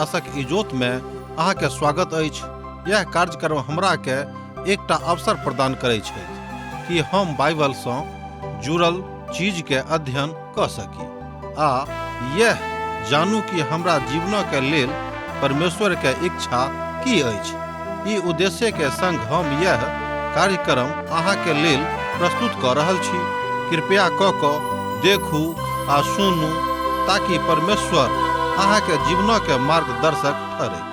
आशक इजोत में अहाँ के स्वागत अछि। यह कार्यक्रम हमरा के एकटा अवसर प्रदान करै छथि कि हम बाइबल सँ जुड़ल चीज के अध्ययन क सकी आ यह जानू कि हमरा जीवन के लेल परमेश्वर के इच्छा की अछि। ई उद्देश्य के संग हम यह कार्यक्रम अहाँ के लेल प्रस्तुत क रहल छी। कृपया क क देखू आ सुनू ताकि परमेश्वर अहाँ के जीवन के मार्गदर्शक ठहरे।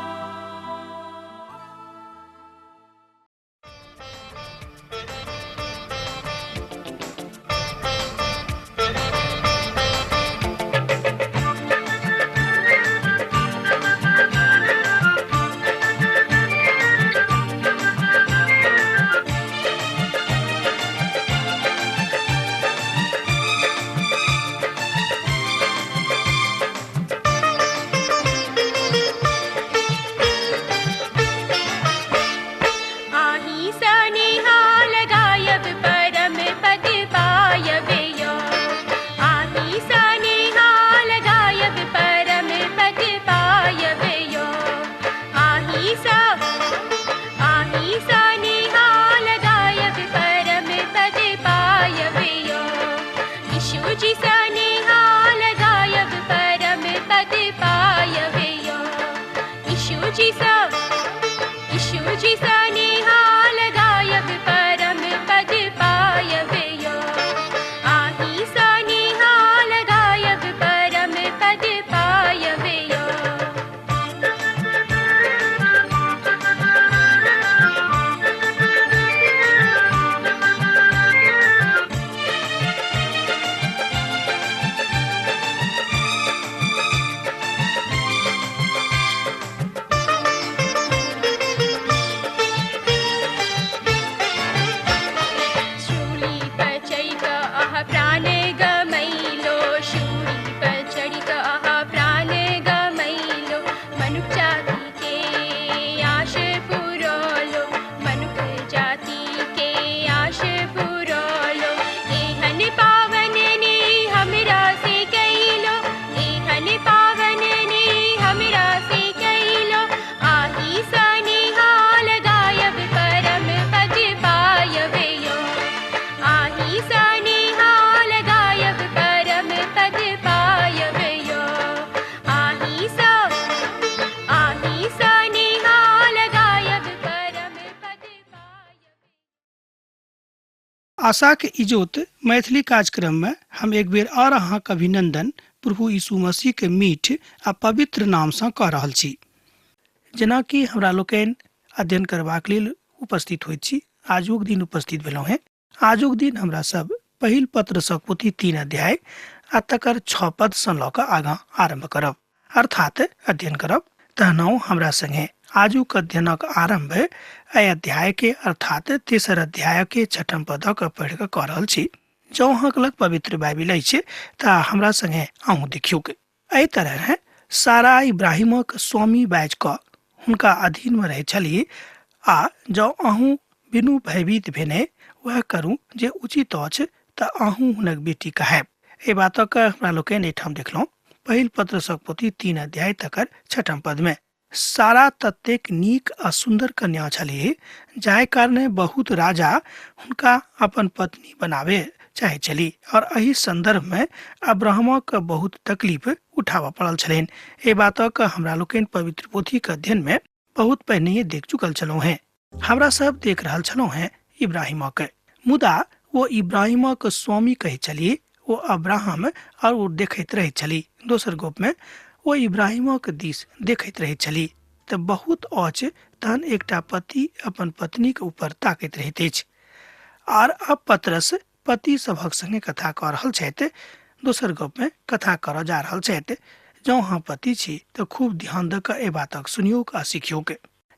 आही सनिहाल गायब परम पद पायब यो। आही सनिहाल गायब परम पद पायब यो। आही सा आही सनिहाल गायब परम पद पायब यो। यीशु जी सनिहाल गायब परम पद पायब यो। यीशु जी सा यीशु जी सनिहाल गायब परम पद पायब यो। आही सनिहाल गायब परम पद पायब यो। शूली पर चढ़ि कऽ अहाँ प्राण गमैलो। शूली पर चढ़ि कऽ अहाँ प्राण गमैलो। मनुख जाति के आश पुरौलो। मनुख जाति के आश पुरौलो। एहन पावन ने हमरा से कैलो। एहन पावन ने हमरा से कैलो। आही सनिहाल गायब परम पद पायब यो। आही सनिहाल गायब परम पद पायब यो। आही सा आही सनिहाल गायब परम पद पायब। आशाक इजोत मैथिली कार्यक्रम में हम एक बेर और अहाँक अभिनंदन प्रभु यीशु मसीह के मीठ आ पवित्र नाम सँ कऽ रहल छी। जेनाकि हमरा लोकनि अध्ययन करबाक लेल उपस्थित होइत छी, आजुक दिन उपस्थित भेलहुँ हेँ। आजुक दिन हमरा सब पहिल पत्र सँ पोथी 3 अध्याय आ तकर 6 पद सँ लऽ कऽ आगाँ आरम्भ करब, अर्थात अध्ययन करब। तहनहुँ हमरा संगे आजुक अध्ययनक आरम्भ एहि अध्याय के अर्थात तेसर अध्याय के 6 पदक पढ़ि कऽ कऽ रहल छी। जँ अहाँक लग पवित्र बाइबिल अछि तऽ हमरा संगे अहूँ देखियौक। एहि तरह सारा इब्राहिमक स्वामी बाजि कऽ हुनका अधीनमे रहैत छलीह आ जँ अहूँ बिनु भयभीत भेने वएह करू जे उचित अछि तऽ अहूँ हुनक बेटी कहायब। एहि बातक हमरा लोकनि एहिठाम देखलहुँ पहिल पत्रसक पोथी 3 अध्याय तकर 6 पद में। सारा ततेक नीक आ सुन्दर कन्या छलीह जाहि कारणे बहुत राजा हुनका अपन पत्नी बनाबे चाहैत छलीह और एहि संदर्भ में अब्राहमक बहुत तकलीफ उठाबऽ पड़ल छलनि। एहि बातक हमरा लोकनि पवित्र पोथीक अध्ययन में बहुत पहिनहिए देख चुकल छलहुँ हेँ। हमरा सब देख रहल छलहुँ हेँ इब्राहिमक, मुदा ओ इब्राहिमक स्वामी कहैत छलीह, ओ अब्राहम और ओ देखैत रहैत छलीह। दोसर गप में ओ इब्राहिमक दिस देखैत रहैत छलीह तऽ बहुत अछि तहन एकटा पति अपन पत्नीक ऊपर ताकैत रहैत अछि। आर अब पतरस पति सभक संगे कथा कऽ रहल छथि, दोसर गप में कथा करऽ जा रहल छथि। जँ अहाँ पति छी तऽ खूब ध्यान दऽ कऽ एहि बातक सुनियौक आ सिखियौक।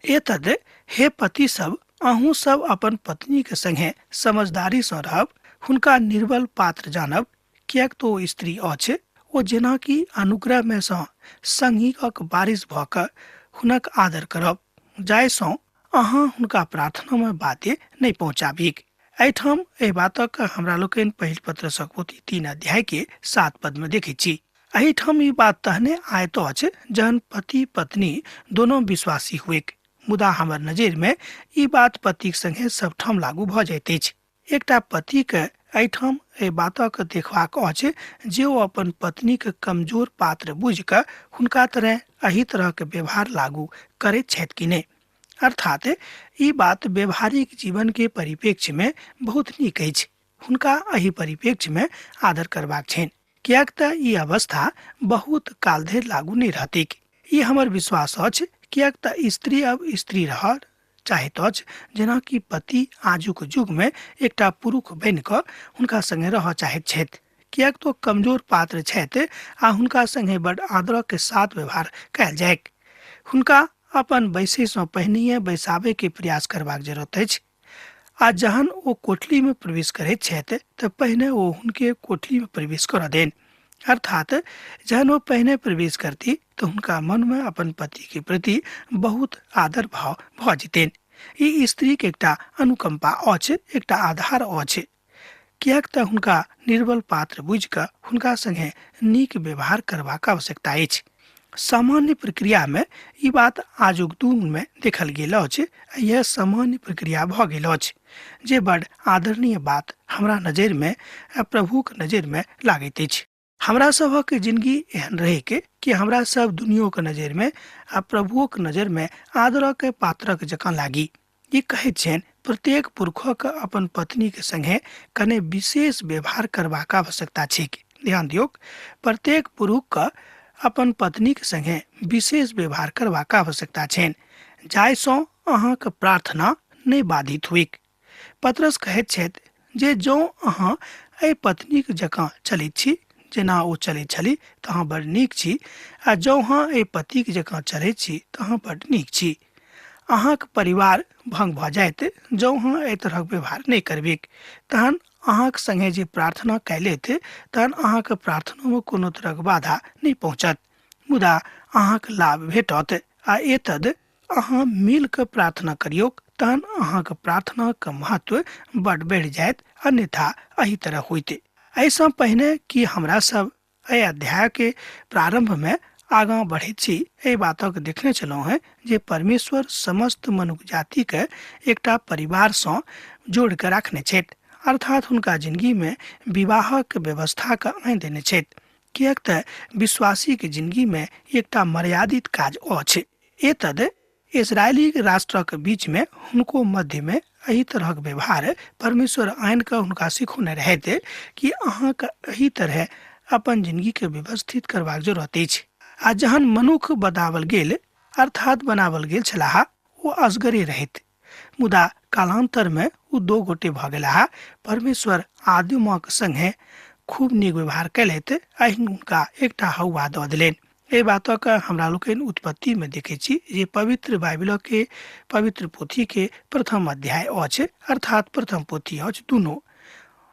एतद हे पति सब, अहूँ सब अपन पत्नी के संगे समझदारी सँ रहब, हुनका निर्बल पात्र जानब, किएक तो ओ स्त्री अछि। ओ जेनाकि अनुग्रह में सँ संगीकक बारिश भऽ कऽ हुनक आदर करब, जाहि सँ अहाँ हुनका प्रार्थना में बाध्य नहि पहुँचाबीक। एहिठाम एहि बातक हमरा लोकनि पहिल पत्रसक पोथी 3 अध्याय के 7 पद में देखैत छी। एहिठाम ई बात तहने आयत अछि जहन पति पत्नी दोनों विश्वासी हुएक, मुदा हमर नजरि मे ई बात पतिक संगे सबठाम लागू भऽ जाइत अछि। एकटा पतिके एहिठाम एहि बातक देखबाक अछि जे ओ अपन पत्नीके कमजोर पात्र बुझि कऽ हुनका तरह एहि तरहके व्यवहार लागू करैत छथि कि नहि। अर्थात ई बात व्यवहारिक जीवन के परिप्रेक्ष्य में बहुत नीक अछि। हुनका एहि परिप्रेक्ष्य में आदर करबाक छनि, किएक तऽ ई अवस्था बहुत काल धरि लागू नहि रहतैक। ई हमर विश्वास अछि, किएक तऽ स्त्री अब स्त्री रह चाहैत अछि, जेनाकि पति आजुक युग में एकटा पुरुष बनि कऽ हुनका संगे रह चाहैत छथि, किएक तऽ कमजोर पात्र छथि आ हुनका संगे बड आदर के साथ व्यवहार कयल जाय। हुनका अपन बैसैसँ पहिनहिए बैसाबैके प्रयास करबाक जरूरत अछि आ जहन ओ कोठलीमे प्रवेश करैत छथि तऽ पहिने ओ हुनके कोठलीमे प्रवेश करऽ देन। अर्थात जहन ओ पहिने प्रवेश करती तऽ हुनका मनमे अपन पतिके प्रति बहुत आदर भाव भऽ जेतनि। ई स्त्रीके एकटा अनुकंपा अछि, एकटा आधार अछि, किएक तऽ हुनका निर्बल पात्र बुझि कऽ हुनका संगे नीक व्यवहार करबाक आवश्यकता अछि। सामान्य प्रक्रियामे ई बात आजुक दुनमे देखल गेल अछि। यह सामान्य प्रक्रिया भऽ गेल अछि, जे बड आदरणीय बात हमरा नजरिमे आ प्रभुक नजरिमे लागैत अछि। हमरा सभक जिंदगी एहन रहैके कि हमरा सब दुनियोके नजरिमे आ प्रभुओक नजरिमे आदरके पात्रक जकाँ लागी। ई कहैत छनि प्रत्येक पुरुषक अपन पत्नीके संगे कने विशेष व्यवहार करबाक आवश्यकता छैक। ध्यान दियौक, प्रत्येक पुरुषके अपन पत्नीके संगे विशेष व्यवहार करबाक आवश्यकता छनि, जाहिसँ अहाँके प्रार्थना नहि बाधित होइक। पतरस कहैत छथि जे जँ अहाँ एहि पत्नीक जकाँ चलैत छी जेना ओ चलैत छली तऽ अहाँ बड़ नीक छी, आ जँ अहाँ एहि पतिक जकाँ चलैत छी तऽ अहाँ बड़ नीक छी। अहाँक परिवार भंग भऽ जायत जँ अहाँ एहि तरहक व्यवहार नहि करबैक। तहन अहाँक संगे जे प्रार्थना कयलथि तहन अहाँक प्रार्थनामे कोनो तरहक बाधा नहि पहुँचत, मुदा अहाँक लाभ भेटत। आ एतद अहाँ मिल कऽ प्रार्थना करियौक तहन अहाँक प्रार्थनाक महत्व बड बढ़ि जायत, अन्यथा एहि तरह होइत। एहिसँ पहिने कि हमरा सब एहि अध्याय के प्रारंभ में आगाँ बढ़ैत छी, एहि बातक देखने छलहुँ हेँ जे परमेश्वर समस्त मनुख जाति के एकटा परिवारसँ जोड़ि कऽ राखने छथि, अर्थात हुनका जिंदगी में विवाहक व्यवस्था के आनि देने छथि, किएक तऽ विश्वासी के जिंदगी में एकटा मर्यादित काज अछि। एतद इस्राएली राष्ट्रक बीच में हुनको मध्य में एहि तरहक व्यवहार परमेश्वर आनि कऽ हुनका सिखौने रहैत कि अहाँके एहि तरह अपन जिंदगी के व्यवस्थित करबाक जरूरत अछि। आ जहन मनुख बतावल गेल अर्थात बनावल गेल छलाह ओ असगरे रहैत, मुदा कालांतर में ओ दो गोटे भऽ गेलाह। परमेश्वर आदिमक संगे खूब नीक व्यवहार कयलथि आ हुनका एकटा हौवा दऽ देलनि। एहि बातक हमरा लोकनि उत्पत्ति में देखै छी जे पवित्र बाइबिलके पवित्र पोथी के प्रथम अध्याय अछि, अर्थात प्रथम पोथी अछि दुनू।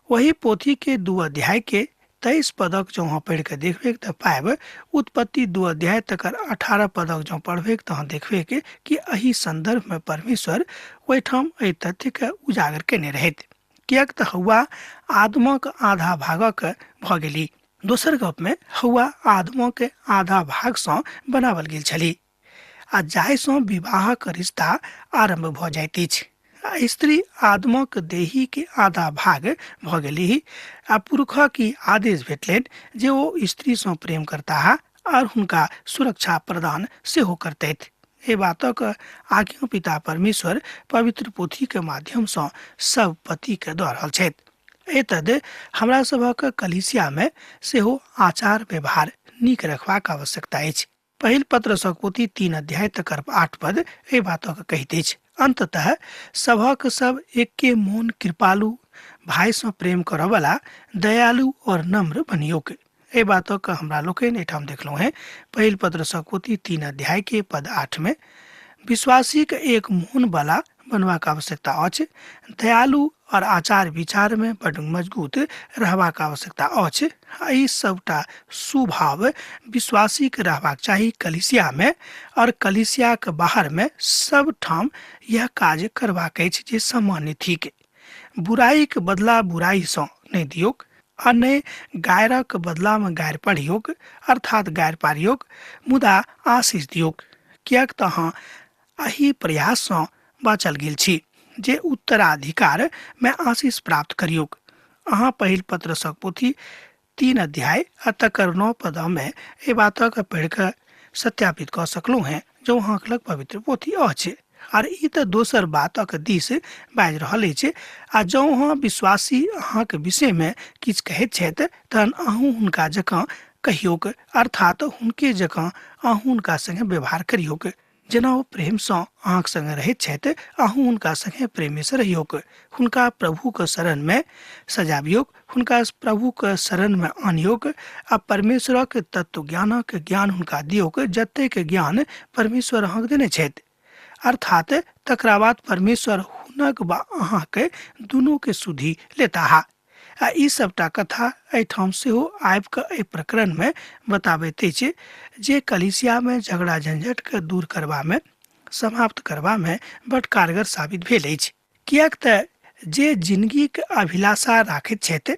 वही पोथी के 2 अध्याय के 23 पदक जँ अहाँ पढ़ि कऽ देखबै तऽ पायब उत्पत्ति 2 अध्याय तकर 18 पदक जँ पढ़बै तऽ अहाँ देखबै कि एहि संदर्भ में परमेश्वर ओहिठाम एहि तथ्य के उजागर केने रहैत, किएक तऽ हौवा आदमक आधा भागक भऽ गेली। दोसर गप में हौवा आदमक आधा भागसँ बनावल गेल छली आ जाहिसँ विवाहक रिश्ता आरंभ भऽ जाइत अछि। आ स्त्री आदमक देही के आधा भाग भऽ गेलीह आ पुरुषक ई आदेश भेटलनि जे ओ स्त्रीसँ प्रेम करताह आर हुनका सुरक्षा प्रदान सेहो करतथि। एहि बातक आज्ञा पिता परमेश्वर पवित्र पोथी के माध्यमसँ सब पति के दऽ रहल छथि। एतद हमरा सभक कलीसिया में सेहो आचार व्यवहार नीक रखबाक आवश्यकता अछि। पहिल पत्रसक पोथी 3 अध्याय तकर 8 पद एहि बातक कहैत अछि, अंततः सभक सब एके मोन कृपालु, भाई सँ प्रेम करऽवला, दयालु और नम्र बनियोक। एहि बातक हमरा लोकनि एहिठाम देखलहुँ हेँ पहिल पत्रसक पोथी 3 अध्याय के पद 8 में विश्वासीक एक मोन वाला बनबाक आवश्यकता अछि, दयालु और आचार विचार में बड मजबूत रहबाक आवश्यकता अछि। आ ई सबटा स्वभाव विश्वासीक रहबाक चाही कलीसिया में और कलीसियाक बाहर में सब ठाम यह काज करबाक अछि जे सामान्य थिक। बुराईक बदला बुराई सँ नहि दियौक, आ नहि गायरक बदलामे गारि पढ़ियौक अर्थात गारि पारियौक, मुदा आशीष दियौक, किएक तऽ अहाँ एहि प्रयाससँ बाँचल गेल छी जे उत्तराधिकार मे आशीष प्राप्त करियौक। अहाँ पहिल पत्रसक पोथी 3 अध्याय आ तकर 9 पदमे एहि बातक पढ़ि कऽ सत्यापित कऽ सकलहुँ हेँ जो अहाँक लग पवित्र पोथी अछि। आर ई तऽ दोसर बातक दिस बाजि रहल अछि। आ जँ अहाँ विश्वासी अहाँक विषयमे किछु कहैत छथि तहन अहूँ हुनका जकाँ कहियौक, अर्थात हुनके जकाँ अहूँ हुनका सङ्गे व्यवहार करियौक। जेना ओ प्रेमसँ अहाँक सङ्गे रहैत छथि, अहूँ हुनका सङ्गे प्रेमेसँ रहियौक। हुनका प्रभुक शरणमे सजाबियौक, हुनका प्रभुक शरणमे आनियौक आ परमेश्वरक तत्व ज्ञानक ज्ञान हुनका दियौक, जतेक ज्ञान परमेश्वर अहाँक देने छथि। अर्थात तकरा बाद परमेश्वर हुनक वा अहाँके दुनूके सुधि लेताह। आ ई सबटा कथा एहिठाम सेहो आबि कऽ एहि प्रकरणमे बताबैत अछि जे कलिसियामे झगड़ा झंझटके दूर करबामे, समाप्त करबामे बड कारगर साबित भेल अछि। किएक तऽ जे जिनगीक अभिलाषा राखैत छथि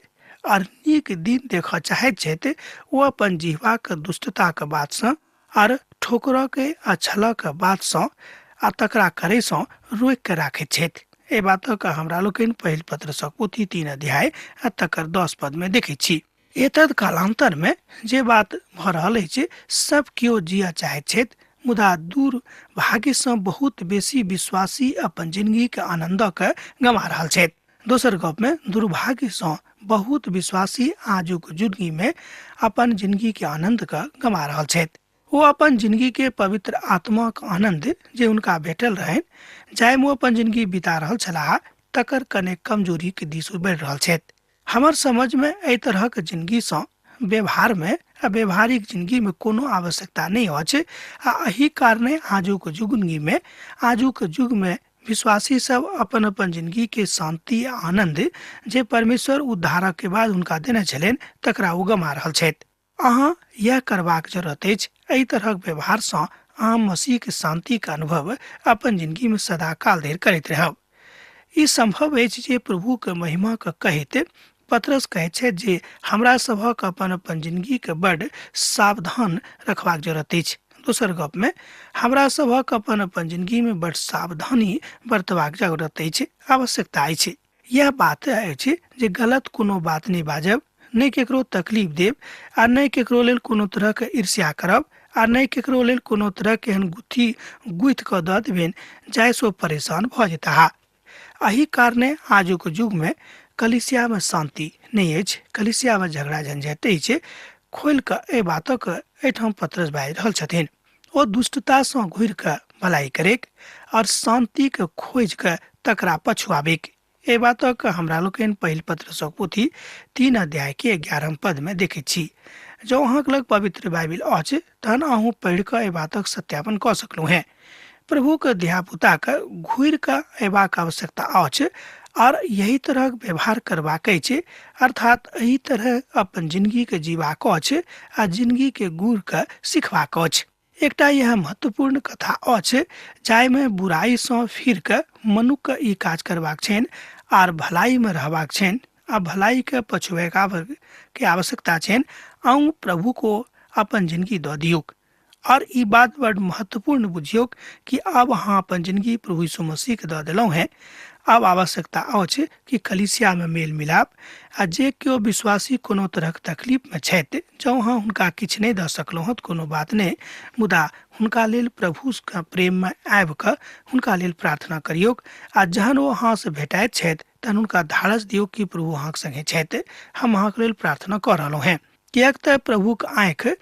आर नीक दिन देखऽ चाहैत छथि, ओ अपन जिह्वाक दुष्टताक बातसँ आर ठोकरके आ छलक बातसँ आ तकरा करैसँ रोकि कऽ राखैत छथि। एहि बातक हमरा लोकनि पहिल पत्रसक पोथी 3 अध्याय आ तकर 10 पदमे देखैत छी। एतद कालांतरमे जे बात भऽ रहल अछि, सब केओ जियऽ चाहैत छथि, मुदा दुर्भाग्यसँ बहुत बेसी विश्वासी अपन जिनगीके आनन्दके गमा रहल छथि। दोसर गपमे दुर्भाग्यसँ बहुत विश्वासी आजुक जिनगीमे अपन जिनगीके आनन्दके गमा रहल छथि। ओ अपन जिनगीके पवित्र आत्माक आनन्द जे हुनका भेटल रहनि, जाहिमे ओ अपन जिनगी बिता रहल छलाह, तकर कने कमजोरीके दिस बढ़ि रहल छथि। हमर समझमे एहि तरहक जिनगीसँ व्यवहारमे आ व्यवहारिक जिनगीमे कोनो आवश्यकता नहि अछि। आ एहि कारणे आजुक युगमे विश्वासी सब अपन अपन जिनगी के शांति आ आनंद जे परमेश्वर उद्धारक के बाद हुनका देने छलनि तकरा ओ गमा रहल छथि। अहाँ यह करबाक जरूरत अछि। एहि तरहक व्यवहारसँ अहाँ मसीह के शांति के अनुभव अपन जिनगी में सदा काल धरि करैत रहब। ई संभव अछि जे प्रभु के महिमा के कहैत पतरस कहैत छथि जे हमरा सभक अपन अपन जिनगी के बड सावधान रखबाक जरूरत अछि। दोसर गप में हमरा सभक अपन अपन जिनगी में बड सावधानी बरतबाक जरूरत अछि, आवश्यकता अछि। यह बात अछि जे गलत कोनो बात नहि बाजब, नहि केकरो तकलीफ देब आ नहि केकरो लेल कोनो तरह के ईर्ष्या करब आ नहि केकरो लेल कोनो तरह के एहन गुत्थी गुथि कऽ दऽ देबनि जाहिसँ ओ परेशान भऽ जेताह। एहि कारणे आजुक युगमे कलिसियामे शांति नहि अछि, कलिसियामे झगड़ा झंझट अछि। खोलि कऽ एहि बातक एहिठाम पतरस बाजि रहल छथिन। ओ दुष्टतासँ घुरि कऽ भलाई करैक और शांतिके खोजि कऽ तकरा पछुआबैक। एहि बातक हमरा लोकनि पहिल पत्रसक पोथी 3 अध्याय के 11 पदमे देखैत छी। जँ अहाँक लग पवित्र बाइबिल अछि तहन अहूँ पढ़ि कऽ एहि बातक सत्यापन कऽ सकलहुँ हेँ। प्रभुके धियापुताके घुरि कऽ अयबाक आवश्यकता अछि और यही तरहक व्यवहार करबाक अछि, अर्थात एहि तरह अपन जिनगीके जीबाक अछि आ जिनगीके गुणके सिखबाक अछि। एकटा यह महत्वपूर्ण कथा अछि जाहिमे बुराइसँ फिर कऽ मनुक्खके ई काज करबाक छनि आर भलाइमे रहबाक छनि आ भलाइके पछुएबाक आवश्यकता छनि। अहूँ प्रभु को अपन जिनगी दऽ दियौक और ई बात बड़ महत्वपूर्ण बुझियौक कि अब अहाँ अपन जिनगी प्रभु यीशु मसीह के दऽ देलहुँ हेँ। अब आवश्यकता अछि कि कलीसियामे मेल मिलाप आ जे केओ विश्वासी कोनो तरहक तकलीफमे छथि, जँ अहाँ हुनका किछु नहि दऽ सकलहुँ हँ तऽ कोनो बात नहि, मुदा हुनका लेल प्रभुके प्रेममे आबि कऽ हुनका लेल प्रार्थना करियौक आ जहन ओ अहाँसँ भेटाइत छथि तहन हुनका धारस दियौक कि प्रभु अहाँके सङ्गे छथि, हम अहाँके लेल प्रार्थना कऽ रहलहुँ हेँ। किएक तऽ प्रभुक आँखि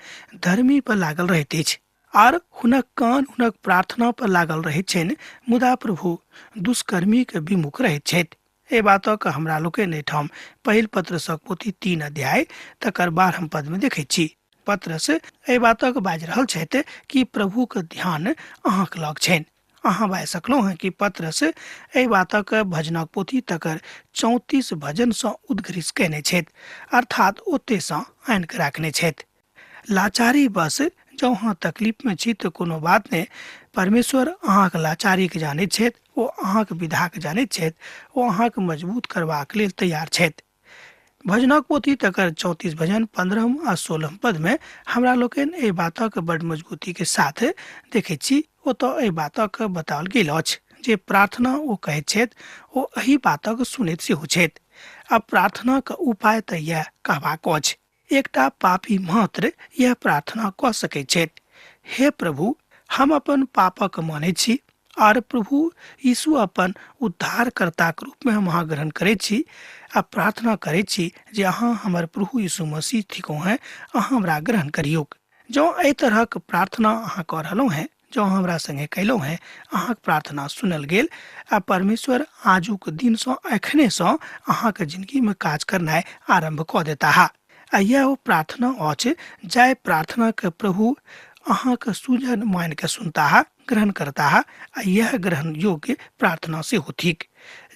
धर्मी पर लागल रहैत अछि आर हुनक कान हुनक प्रार्थना पर लागल रहैत छनि, मुदा प्रभु दुष्कर्मीके विमुख रहैत छथि। एहि बातक हमरा लोकनि एहिठाम पहिल पत्रसक पोथी 3 अध्याय तकर 12 पदमे देखैत छी। पत्रस एहि बातक बाजि रहल छथि कि प्रभुक ध्यान अहाँक लग छनि। अहाँ बाजि सकलहुँ हेँ कि पत्रस एहि बातक भजनक पोथी तकर 34 भजनसँ उद्घृत कयने छथि, अर्थात ओतेसँ आनि कऽ राखने छथि। लाचारी बस जँ अहाँ तकलीफमे छी तऽ कोनो बात नहि, परमेश्वर अहाँक लाचारीके जानैत छथि, ओ अहाँक विधाके जानैत छथि, ओ अहाँके मजबूत करबाक लेल तैयार छथि। भजनक पोथी तकर 34 भजन 15 आ 16 पदमे हमरा लोकनि एहि बातक बड मजबूतीके साथ देखैत छी। ओतऽ एहि बातक बताओल गेल अछि जे प्रार्थना ओ कहैत छथि ओ एहि बातक सुनैत सेहो छथि। आ प्रार्थनाक उपाय तऽ इएह कहबाक अछि। एकटा पापी मात्र यह प्रार्थना कऽ सकैत छथि, हे प्रभु, हम अपन पापक मानैत छी आर प्रभु यीशु अपन उद्धारकर्ताक रूपमे हम अहाँ ग्रहण करैत छी आ प्रार्थना करैत छी जे अहाँ हमर प्रभु यीशु मसीह थिकहुँ हैं, अहाँ हमरा ग्रहण करियौक। जँ एहि तरहक प्रार्थना अहाँ कऽ रहलहुँ हैं, जँ हमरा संगे कयलहुँ हैं, अहाँक प्रार्थना सुनल गेल आ परमेश्वर आजुक दिनसँ एखनेसँ अहाँक जिंदगीमे काज करनाइ आरम्भ कऽ देताह। आ यह ओ प्रार्थना अछि जाहि प्रार्थनाके प्रभु अहाँके सुजन मानि कऽ सुनताह, ग्रहण करताह आ यह ग्रहण योग्य प्रार्थना सेहो थिक।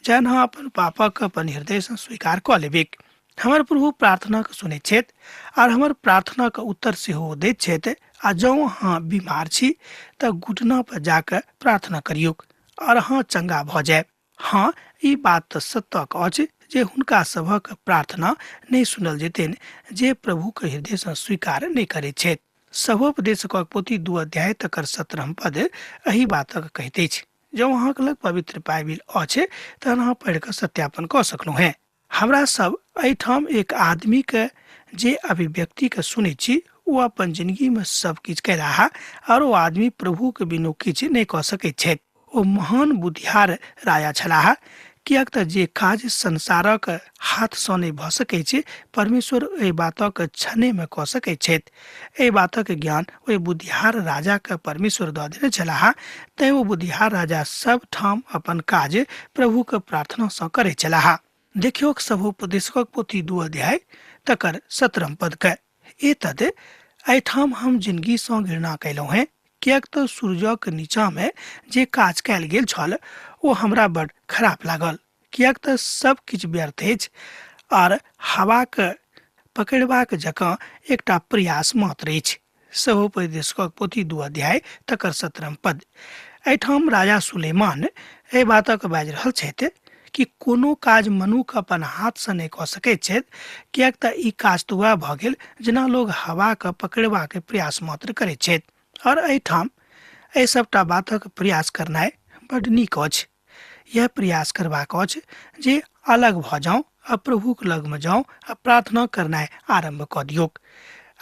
जहन अहाँ अपन पापक अपन हृदयसँ स्वीकार कऽ लेबेक, हमर प्रभु प्रार्थनाके सुनैत छथि आर हमर प्रार्थनाके उत्तर सेहो दैत छथि। आ जँ अहाँ बीमार छी तऽ घुटना पर जाकऽ प्रार्थना करियौक और अहाँ चंगा भऽ जायब। हाँ, ई बात तऽ सत्यक अछि जे हुनका सभक प्रार्थना नहि सुनल जेतनि जे प्रभुके हृदयसँ स्वीकार नहि करैत छथि। सभोपदेशकक पोथी 2 अध्याय तकर 17 पद एहि बातक कहैत अछि। जँ अहाँके लग पवित्र बाइबिल अछि तहन अहाँ पढ़ि कऽ सत्यापन कऽ सकलहुँ हेँ। हमरा सब एहिठाम एक आदमीके जे अभिव्यक्तिके सुनै छी ओ अपन जिंदगीमे सब किछु कयलाह आओर ओ आदमी प्रभुके बिनु किछु नहि कऽ सकैत छथि। ओ महान बुद्धियार राजा छलाह, किएक तऽ जे काज संसारक हाथसँ नहि भऽ सकैत छै परमेश्वर एहि बातक क्षणेमे कऽ सकैत छथि। एहि बातक ज्ञान ओहि बुद्धियार राजाके परमेश्वर दऽ देने छलाह, तैँ ओ बुद्धियार राजा सब ठाम अपन काज प्रभुके प्रार्थनासँ करैत छलाह। देखियौक सभोपदेशकक पोथी 2 अध्याय तकर 17 पदके, एतद एहिठाम हम जिनगीसँ घृणा कयलहुँ हेँ, किएक तऽ सूरजक नीचाँमे जे काज कयल गेल छल ओ हमरा बड खराप लागल, किएक तऽ सब किछु व्यर्थ अछि आर हवाक पकड़बाक जकाँ एकटा प्रयास मात्र अछि। सभोपदेशकक पोथी 2 अध्याय तकर 17 पद। एहिठाम राजा सुलेमान एहि बातक बाजि रहल छथि कि कोनो काज मनुख अपन हाथसँ नहि कऽ सकैत छथि, किएक तऽ ई काज तऽ वएह भऽ गेल जेना लोग हवाके पकड़बाक प्रयास मात्र करैत छथि। आओर एहिठाम एहि सबटा बातक प्रयास करनाइ बड नीक अछि। यह प्रयास करबाक अछि जे अलग भऽ जाउ आ प्रभुक लगमे जाउ आ प्रार्थना करनाइ आरम्भ कऽ दियौक।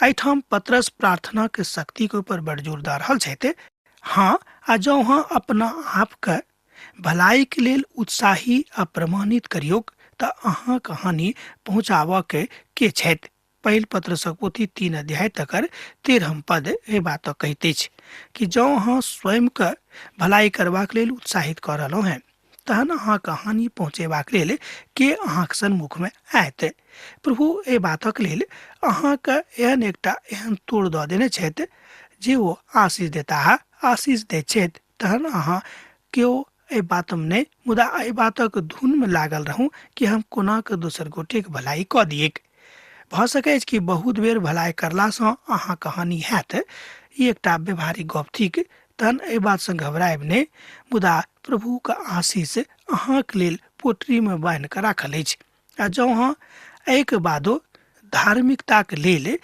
एहिठाम पतरस प्रार्थनाके शक्तिके ऊपर बड जोर दऽ रहल छथि। हाँ, आ जँ अहाँ अपना आपके भलाइके लेल उत्साही आ प्रमाणित करियौक तऽ अहाँके हानि पहुँचाबऽके के छथि। पहिल पत्रसक पोथी 3 अध्याय तकर 13 पद एहि बातक कहैत अछि कि जँ अहाँ स्वयंके भलाइ करबाक लेल उत्साहित कऽ रहलहुँ हेँ तहन अहाँके हानि पहुँचेबाक लेल के अहाँके सन्मुखमे आयत। प्रभु एहि बातक लेल अहाँके एहन एकटा एहन तोड़ दऽ देने छथि जे ओ आशीष देताह, आशीष दैत छथि तहन अहाँ केओ एहि बातमे नहि, मुदा एहि बातक धुनमे लागल रहू कि हम कोना कऽ दोसर गोटेके भलाइ कऽ दियैक। भऽ सकैछ कि बहुत बेर भलाइ करलासँ अहाँके हानि हैत, ई एकटा व्यवहारिक गप थिक, तहन एहि बातसँ घबरायब नहि, मुदा प्रभुके आशीष अहाँके लेल पोटरीमे बान्हि कऽ राखल अछि। आ जँ अहाँ एहिके बादो धार्मिकताके लेल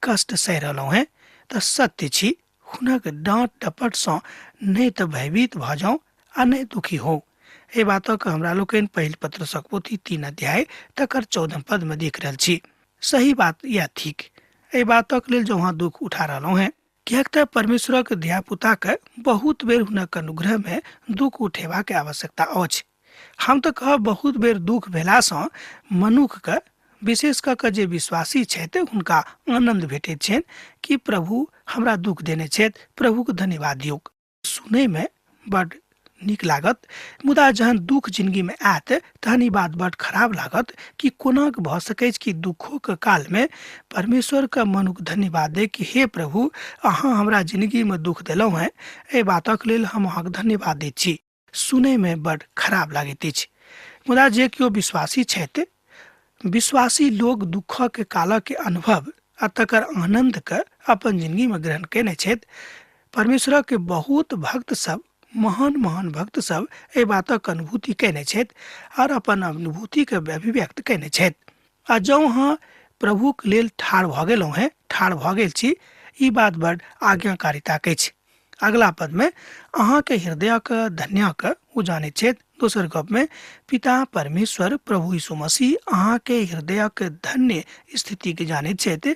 कष्ट सहि रहलहुँ हेँ तऽ सत्य छी, हुनक डाँट डपटसँ नहि तऽ भयभीत भऽ जाउ आ नहि दुखी होउ। एहि बातक हमरा लोकनि पहिल पत्रसक पोथी 3 अध्याय तकर 14 पदमे देख रहल छी। सही बात यैह थिक। एहि बातक लेल जँ अहाँ दुख उठा रहलहुँ हेँ, किएक तऽ परमेश्वरक धियापुताके बहुत बेर हुनक अनुग्रहमे दुख उठेबाक आवश्यकता अछि। हम तऽ कहब बहुत बेर दुख भेलासँ मनुखके, विशेष कऽ कऽ जे विश्वासी छथि हुनका आनन्द भेटैत छनि कि प्रभु हमरा दुख देने छथि, प्रभुके धन्यवाद दियौक। सुनैमे बड नीक लागत, मुदा जहन दुख जिनगीमे आयत तहन ई बात बड खराब लागत कि कोना भऽ सकैछ कि दुखोके कालमे परमेश्वरके मनुख धन्यवाद दे कि हे प्रभु, अहाँ हमरा जिनगीमे दुख देलहुँ हेँ, एहि बातक लेल हम अहाँके धन्यवाद दैत छी। सुनैमे बड खराब लागैत अछि, मुदा जे केओ विश्वासी छथि, विश्वासी लोग दुखक कालक अनुभव आ तकर आनन्दके अपन जिनगीमे ग्रहण कयने छथि। परमेश्वरक बहुत भक्त सब, महान महान भक्त सब एहि बातक अनुभूति कयने छथि आर अपन अनुभूतिके अभिव्यक्त कयने छथि। आ जँ अहाँ प्रभुक लेल ठाढ़ भऽ गेलहुँ हेँ, ठाढ़ भऽ गेल छी, ई बात बड़ आज्ञाकारिताक अछि। अगला पदमे अहाँके हृदयक धन्यक ओ जानैत छथि। दोसर गपमे पिता परमेश्वर प्रभु यीशु मसीह अहाँके हृदयक धन्य स्थितिके जानैत छथि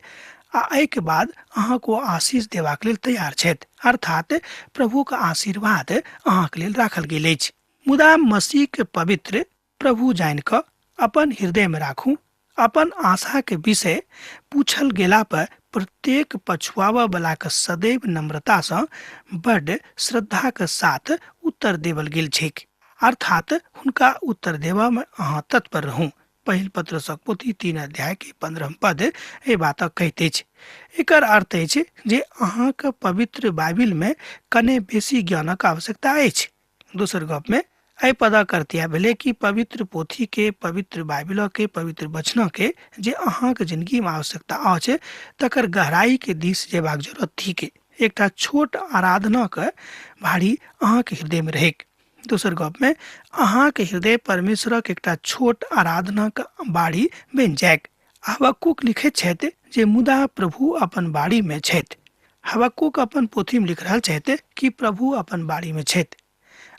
आ एहिके बाद अहाँके ओ आशीष देबाक लेल तैयार छथि, अर्थात प्रभुक आशीर्वाद अहाँके लेल राखल गेल अछि। मुदा मसीहके पवित्र प्रभु जानि कऽ अपन हृदयमे राखू। अपन आशाके विषय पूछल गेला पर प्रत्येक पछुआबऽ बलाके सदैव नम्रतासँ बड्ड श्रद्धाके साथ उत्तर देवल गेल छैक, अर्थात हुनका उत्तर देबऽमे अहाँ तत्पर रहू। पहिल पत्रसक पोथी 3 अध्याय के 15 पद एहि बातक कहैत अछि। एकर अर्थ अछि जे अहाँके पवित्र बाइबिलमे कने बेसी ज्ञानक आवश्यकता अछि। दोसर गपमे एहि पदक अर्थ इएह भेलै कि पवित्र पोथीके, पवित्र बाइबिलके, पवित्र वचनके जे अहाँके जिंदगीमे आवश्यकता अछि तकर गहराइके दिस जेबाक जरूरत थिक। एकटा छोट आराधनाक भारी अहाँके हृदयमे रहैक। दोसर गपमे अहाँके हृदय परमेश्वरक एकटा छोट आराधनाक बाड़ी बनि जायक। हबक्कूक लिखैत छथि जे मुदा प्रभु अपन बाड़ीमे छथि। हबक्कूक अपन पोथीमे लिख रहल छथि कि प्रभु अपन बाड़ीमे छथि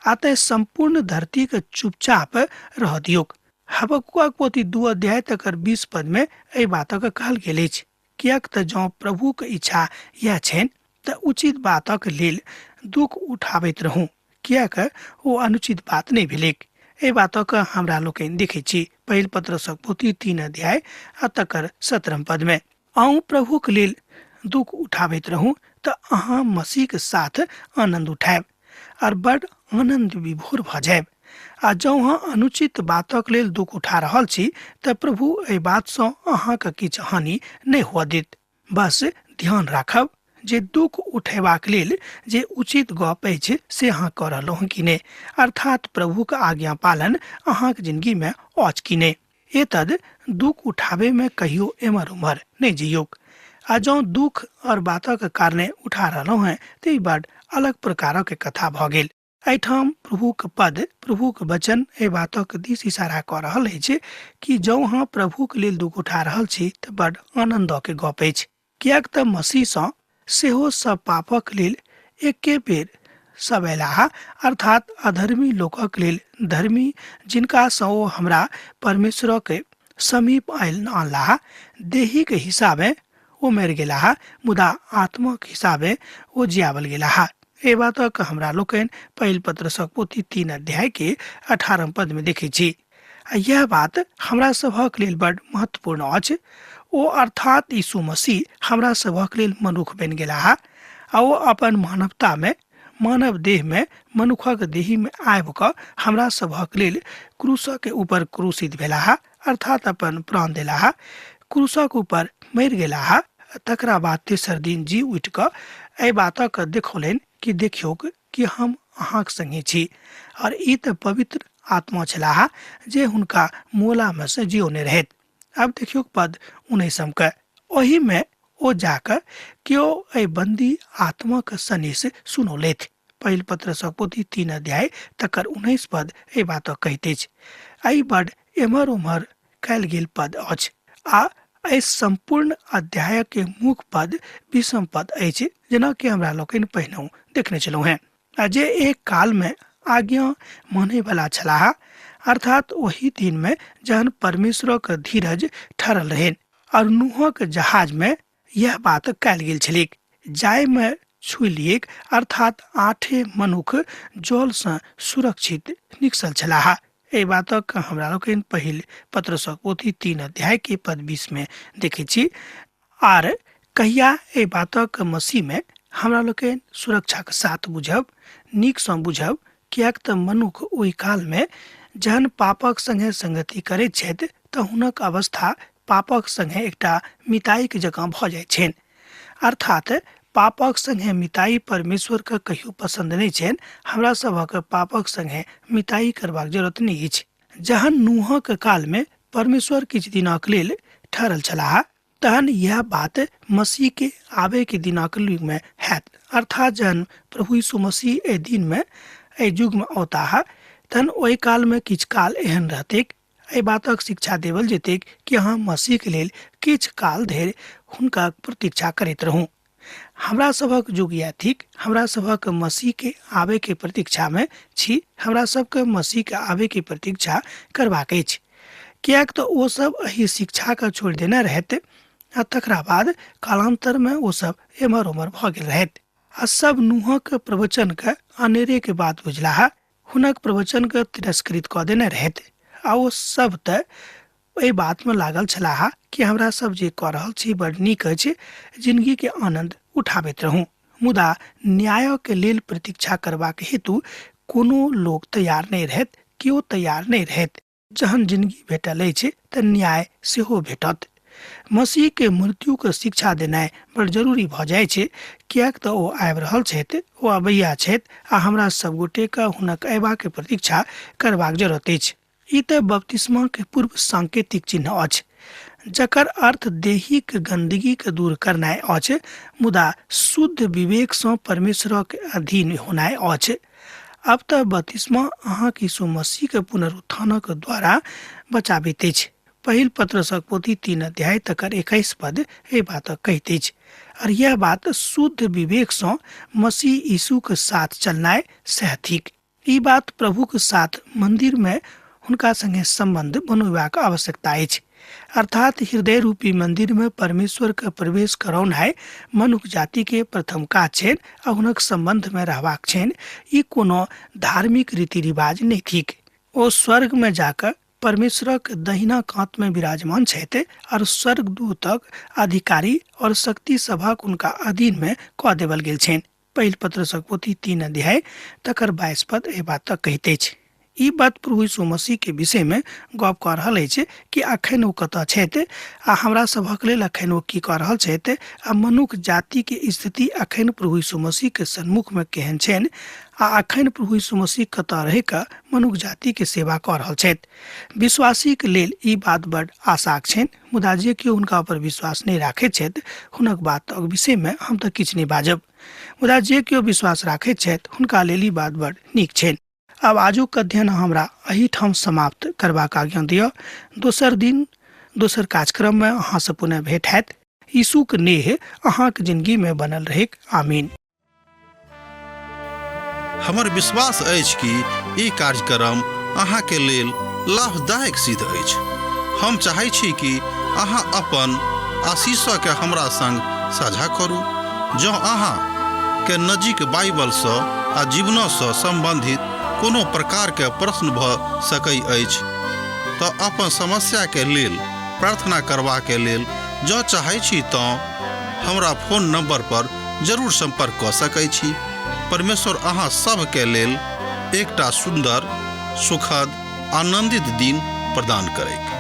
आ तेँ सम्पूर्ण धरतीके चुपचाप रह दियौक। हबक्कूक पोथी 2 अध्याय तकर 20 पदमे एहि बातक कहल गेल अछि, किएक तऽ जँ प्रभुक इच्छा इएह छनि तऽ उचित बातक लेल दुख उठाबैत रहू, किएक ओ अनुचित बात नहि भेलैक। एहि बातक हमरा लोकनि देखैत छी पहिल पत्रसक पोथी 3 अध्याय आ तकर 17 पदमे। अहूँ प्रभुक लेल दुख उठाबैत रहू तऽ अहाँ मसीहके साथ आनन्द उठायब आर बड आनन्द विभोर भऽ जायब। आ जँ अहाँ अनुचित बातक लेल दुख उठा रहल छी तऽ प्रभु एहि बातसँ अहाँके किछु हानि नहि हुअ देत। बस ध्यान राखब जे दुख उठेबाक लेल जे उचित गप अछि से अहाँ कऽ रहलहुँ हँ कि नहि, अर्थात प्रभुक आज्ञा पालन अहाँक जिंदगीमे अछि कि नहि। एतद दुख उठाबैमे कहियो एम्हर उम्हर नहि जइयौक। आ जँ दुख और बातक कारणे उठा रहलहुँ हेँ तऽ ई बड अलग प्रकारक कथा भऽ गेल। एहिठाम प्रभुक पद, प्रभुक वचन एहि बातक दिस इशारा कऽ रहल अछि कि जँ अहाँ प्रभुक लेल दुख उठा रहल छी तऽ बड आनन्दक गप अछि, किएक तऽ मसीहसँ सेहो सब पापक लेल एके बेर सब अयलाह, अर्थात अधर्मी लोकक लेल धर्मी, जिनकासँ ओ हमरा परमेश्वरक समीप आयल अनलाह। देहीक हिसाबे ओ मरि गेलाह, मुदा आत्माक हिसाबे ओ जियावल गेलाह। एहि बातक हमरा लोकनि पहिल पत्रसक पोथी 3 अध्याय के 18 पद में देखै छी। आ यह बात हमरा सभक लेल बड महत्वपूर्ण अछि। ओ अर्थात यीशु मसीह हमरा सभक लेल मनुख बनि गेलाह आ ओ अपन मानवता में, मानव देह में, मनुखक देही में आबि कऽ हमरा सभक लेल क्रूसक ऊपर क्रूसित भेलाह, अर्थात अपन प्राण देलाह, क्रूसक ऊपर मरि गेलाह। तकरा बाद तेसर दिन जी उठि कऽ एहि बातक देखौलनि कि देखियौक कि हम अहाँक संगे छी। और ई तऽ पवित्र आत्मा छलाह जे हुनका मोला में से जियौने रहैत। आब देखियौक पद 19 के, ओहि में ओ जाकऽ केओ एहि बंदी आत्माक सनेस सुनौलथि। पहिल पत्रसक पोथी 3 अध्याय तकर 19 पद एहि बातक कहैत अछि। एहि बड एम्हर ओम्हर कयल गेल पद अछि आ एहि सम्पूर्ण अध्यायक के मुख्य पद 20 पद अछि, जेना कि हमरा लोकनि पहिनहुँ देखने छलहुँ हेँ। आ जे एक काल में आज्ञा मानै वाला छलाह, अर्थात ओहि दिन में जहन परमेश्वरक धीरज ठहरल रहनि और नूहक जहाज में यह बात कयल गेल छलैक, जाहि में छुइ लिएक, अर्थात 8 मनुख जल सँ सुरक्षित निकसल छलाह। एहि बातक हमरा लोकनि पहिल पत्रसक पोथी 3 अध्याय के पद 20 में देखै छी। आर कहिया एहि बातक मसीह में हमरा लोकनि सुरक्षाक साथ बुझब, नीक सँ बुझब, किएक तऽ मनुख ओहि काल में जहन पापक संगे संगति करैत छथि तऽ हुनक अवस्था पापक संगे एकटा मिताइक जकाँ भऽ जाइत छनि। अर्थात पापक संगे मिताई परमेश्वर के कहियो पसंद नहि छनि। हमरा सभक पापक संगे मिताई करबाक जरूरत नहि अछि। जहन नूहक काल में परमेश्वर किछु दिनक लेल ठहरल छलाह, तहन यह बात मसीह के आबे के दिनक युग में हैत। अर्थात जहन प्रभु यीशु मसीह एहि दिन में, एहि युग में औताह, तहन ओहि काल में किछु काल एहन रहतैक। एहि बातक शिक्षा देवल जेतैक कि अहाँ मसीहके लेल किछु काल धरि हुनका प्रतीक्षा करैत रहू। हमरा सभक युग इएह थिक। हमरा सभक मसीहके आबयके प्रतीक्षामे छी। हमरा सबके मसीहके आबयके प्रतीक्षा करबाक अछि, किएक तऽ ओ सब एहि शिक्षाके छोड़ि देने रहथि आ तकरा बाद कालान्तरमे ओ सब एम्हर ओम्हर भऽ गेल रहथि आ सब नूहक प्रवचनके अनेरेके बात बुझलाह, हुनक प्रवचनके तिरस्कृत कऽ देने रहथि आ ओ सब तऽ एहि बातमे लागल छलाह कि हमरा सब जे कऽ रहल छी बड़ नीक अछि, जिनगीके आनन्द उठाबैत रहू। मुदा न्यायके लेल प्रतीक्षा करबाक हेतु कोनो लोक तैयार नहि रहथि, केओ तैयार नहि रहथि। जहन जिनगी भेटल अछि तऽ न्याय सेहो भेटत। मसीहके मृत्युके शिक्षा देनाइ बड़ जरूरी भऽ जाइ छै, किएक तऽ ओ आबि रहल छथि, ओ अबैया छथि आ हमरा सबगोटेके हुनक अयबाके प्रतीक्षा करबाक जरूरत अछि। ई तऽ बपतिस्माके पूर्व सांकेतिक चिन्ह अछि, जकर अर्थ देहिक गन्दगीके दूर करनाइ अछि, मुदा शुद्ध विवेकसँ परमेश्वरक अधीन होनाइ अछि। अब तऽ बपतिस्मा अहाँके यीशु मसीहके पुनरुत्थानक द्वारा बचाबैत अछि। पहिल पत्रसक पोथी 3 अध्याय तकर 21 पद एहि बातक कहैत अछि। और यह बात शुद्ध विवेकसँ मसीह यीशुके साथ चलनाइ सएह थिक। ई बात प्रभुके साथ मन्दिरमे हुनका संगे सम्बन्ध बनोबाक आवश्यकता अछि। अर्थात हृदय रूपी मन्दिरमे परमेश्वरके प्रवेश करौनाइ मनुख जातिके प्रथम काज छनि आ हुनक सम्बन्धमे रहबाक छनि। ई कोनो धार्मिक रीति रिवाज नहि थिक। ओ स्वर्गमे जाकऽ परमेश्वरक दहिना कातमे विराजमान छथि और स्वर्गदूतक अधिकारी और शक्ति सभक हुनका अधीनमे कऽ देवल गेल छनि। पहिल पत्रसक पोथी 3 अध्याय तकर 22 पद एहि बातक कहैत अछि। ई बात प्रभु यीशु मसीह के विषय में गप कऽ रहल अछि कि अखन ओ कतऽ छथि आ हमरा सभक लेल अखन ओ की कऽ रहल छथि आ मनुख जाति के स्थिति अखन प्रभु यीशु मसीह के सन्मुख में केहन छनि आ अखन प्रभु यीशु मसीह कतऽ रहि कऽ मनुख जाति के सेवा कऽ रहल छथि। विश्वासीक लेल ई बात बड आशाक छनि, मुदा जे केओ हुनका पर विश्वास नहि राखैत छथि हुनक बातक विषय में हम तऽ किछु नहि बाजब, मुदा जे केओ विश्वास राखैत छथि हुनका लेल ई बात बड नीक छनि। आब आजुक अध्ययन हमरा एहिठाम समाप्त करबाक आज्ञा दिअ। दोसर दिन दोसर कार्यक्रममे अहाँसँ पुनः भेंट हैत। यीशुक नेह अहाँक जिंदगीमे बनल रहैक। आमीन। हमर विश्वास अछि कि ई कार्यक्रम अहाँके लेल लाभदायक सिद्ध अछि। हम चाहै छी कि अहाँ अपन आशीषके हमरा संग साझा करू। जँ अहाँ के नजीक बाइबलसँ आ जीवनसँ सम्बन्धित कोनो प्रकारके प्रश्न भऽ सकै अछि तऽ अपन समस्याके लेल प्रार्थना करबाके लेल जँ चाहै छी तँ हमरा फोन नंबर पर जरूर संपर्क कऽ सकै छी। परमेश्वर अहाँ सभके लेल एकटा सुन्दर, सुखद, आनंदित दिन प्रदान करैक।